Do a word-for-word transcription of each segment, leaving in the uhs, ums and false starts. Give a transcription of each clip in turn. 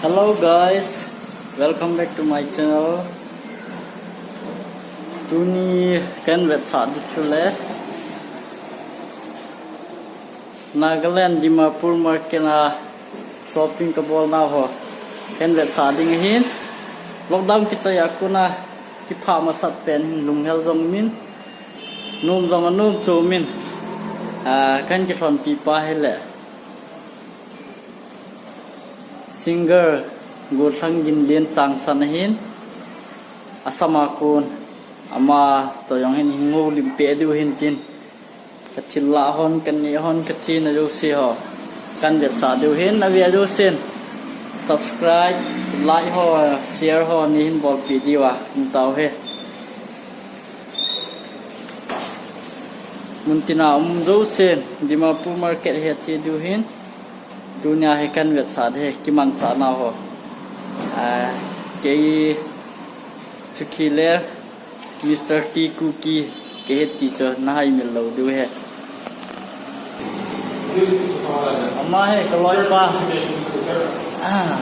Hello guys, welcome back to my channel. Tuni kahin vetsah ding chu le Nagaland Dimapur market a shopping kabol nau ho kahin vetsah ding ahin. Lockdown kichai a kon a kipah masat pen hin lunghel jong min, nom jong anom chu min, ah, kahin kilhonpi pa hi le singer Gollhang Ginlen Changsan ahin, Assam a kon, ama toh jong hin hin houlim peh diu hin tin, ka thil lah hon, ka neh hon, ka chena jouse ho kahin vetsah diu hin, na ve jousen subscribe, like ho, share ho nei hin bolpeh diu a, um tau hen. Muntina um jousen Dimapur market hi ache diu hin. Tunia hi kahin vetsah ding hi, kimanchah nau ho. Ah, kei Chuki le Mister T Kuki, kei hi ti chu na haimil lou diu hi. Ama hi ka loipa. Ah.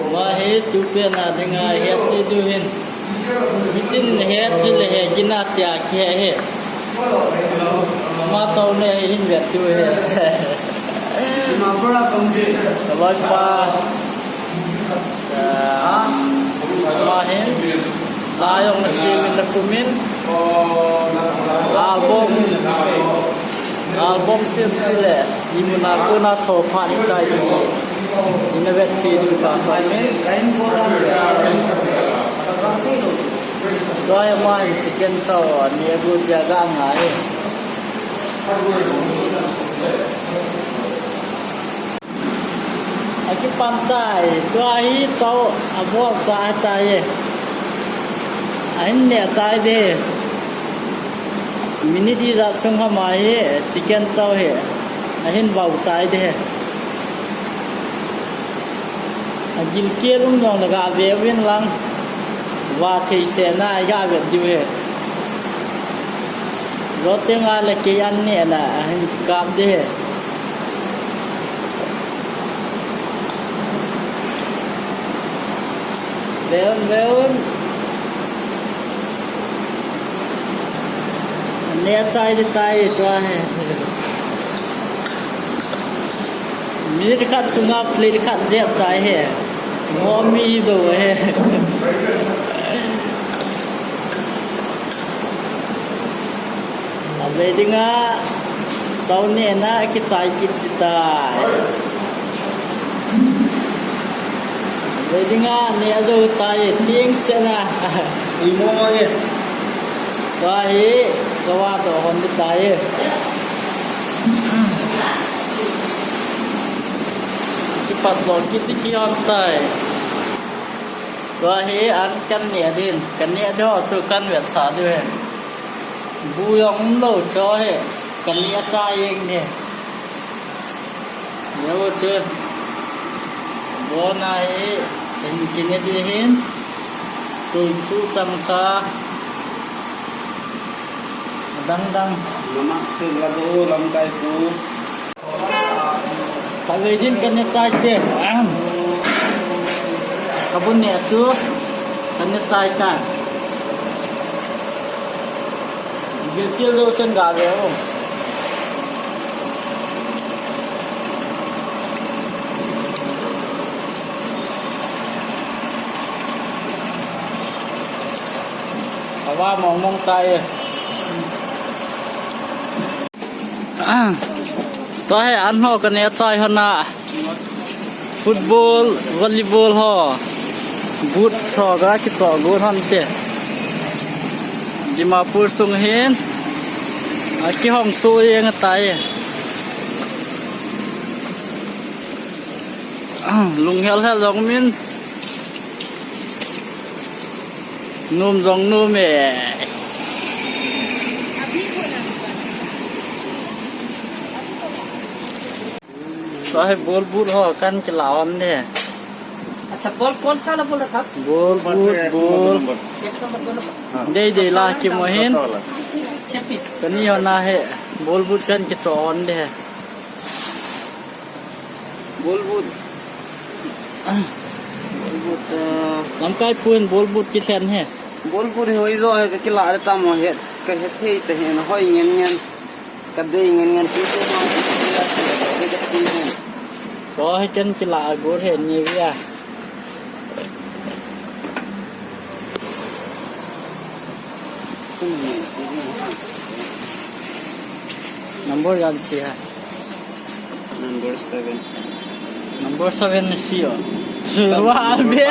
Ama hi tupet na dinga hi ache diu hin. Mitin hi ache le hi gina tia kihe hi. Ama chau ne hi hin vet diu hi. Ka loipa. Ah, ama hin la jong na sem in na kum in. Album, album sem chu le imun a kon a tho phat hitai ti hi na vet cheh diu tahsan in. Tua hi ama hin chicken chow aneh gu tia ga ngai. Akipan tai, tua hi chow abol chai tai. Ahin neh chai ding. Minute ijat sung ham a hi chicken chow hi ahin vau chai ding. Agilkel um jong le ga ve uvin lang. Va thei seh na, iga vet diu hi. Joteng a le kei an neh na, ahin kap ding hi. Ve un, ve un. Neh chai ding tai tua hi. Minute khat sunga plate khat jep chai hi. Mo mi do hi. Avei dinga chow nehna kichai kit tai. Avei dinga neh jou tai, ting sena. Imo mo ye. Tua hi, kawa to hon di tai. Kipat lo kiti ki hon tai. Tua hi an kan neh din, kan neh diu chu kan vetsah diu hi. Bu jong um lou chu hi, kan neh a chai jeng hi. Neo chu. Bona hi, in kine di hin. Tui chu chang sa. Dang dang. Mama, sila do lamkai pu. Kavei din kan neh chai te. Ahem. Kabun neh chu kan neh chai ta. Gilkel lou chen ga ve o. Ava mong mong chai e. Ah, tua hi an ho kan neh chai hon a. Football, volleyball ho. Boot so ka kicho got hon te. Dimapur sung hin. Akihong so jeng tai. Ah, lunghel hel jong min. Nom jong nom e. Tua hi ball boot ho kan kila hon de. अच्छा, बॉल कौन सा वाला बोला था? Ball boot, ball. एक नंबर, दो number. Dei dei la kimu hin. छह piece. Kani hon a hi ball boot kan kicho hon de. Ball boot. Lamkai pun bol but kithlen he. Bol but hoi jo he, ka kila le tam he. Ka he thei te he na hoi ngen ngen. Ka dei ngen ngen ti te ma. Ka ti he. So he ken kila a gur he ni via. Number yan si ha. Number seven. Number seven ni si o. Zero a be.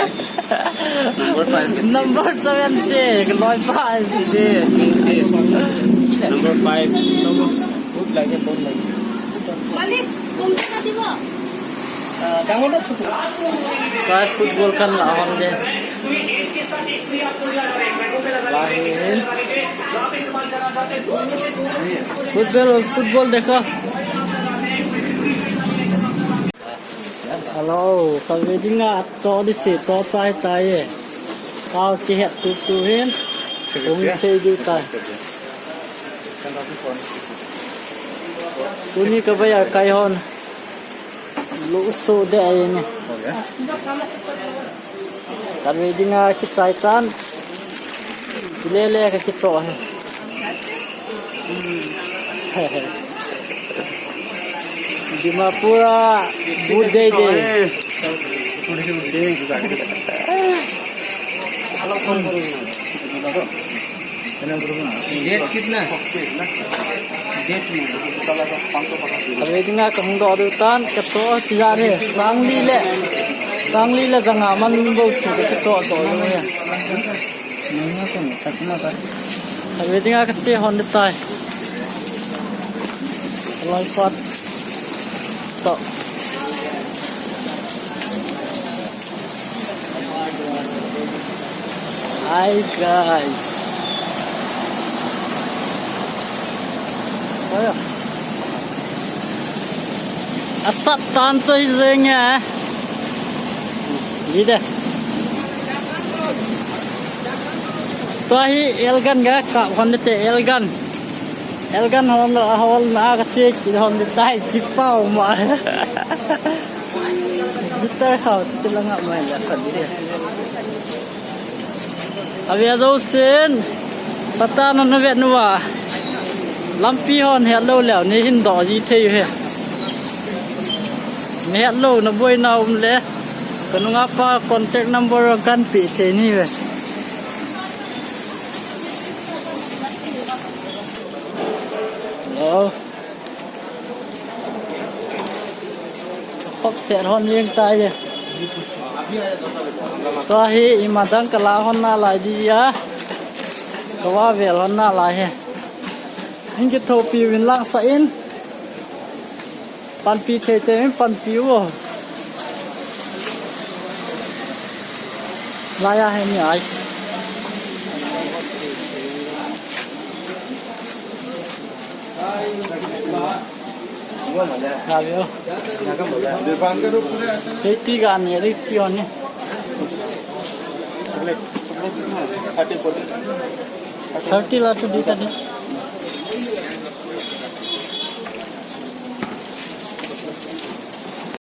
Number five ni si. Number seven si, ka loi pa. Si, ni si. Number five. Good lage, don't like. Malik, tum na di mo. Kai football kan la hon de. Lahin. Football, football dekho. Hello, ka ve dinga cho di si, cho chai tai e. Tao ki het tu tu hin. Ung thei du tai. Tuni ka ve a kai hon. Lu su de ai ni. Ka ve dinga kichai tan. Lele ka kicho he. Dimapur a good day de. Date kitna? Date nahi. Ka ve dinga ka hung doh diu tan, ka toh tija re. Sangli le, sangli le janga man bou chu ka toh doh diu he. Ka ve dinga ka che hon diu tai. Loi pat. Toh. Hi guys. Oi. Asat tan choi jeng e. Ni de. Tua hi elgan ga ka hon te elgan. Elgan hon hol na ka che ki hon tai ki pau ma. Guitar khao chu ti la ngah mai la ka di. A ve a jo sen. Pata na na ve nu va. Lampi hon het lou leu ni hin doh ji thei u he. Ni het lou na boi na um le. Ka nunga pa contact number kan pe thei ni ve. Hello. Khop set hon jeng tai e. Tua hi ima dang ka la hon nalai di a. Ka va vel hon nalai he. Hin kithopi uvin lang sah in. Panpi thei te in panpi uvo. Lai a he ni ice. Eighty ga ne, eighty on ne. Thirty la tu di ta di.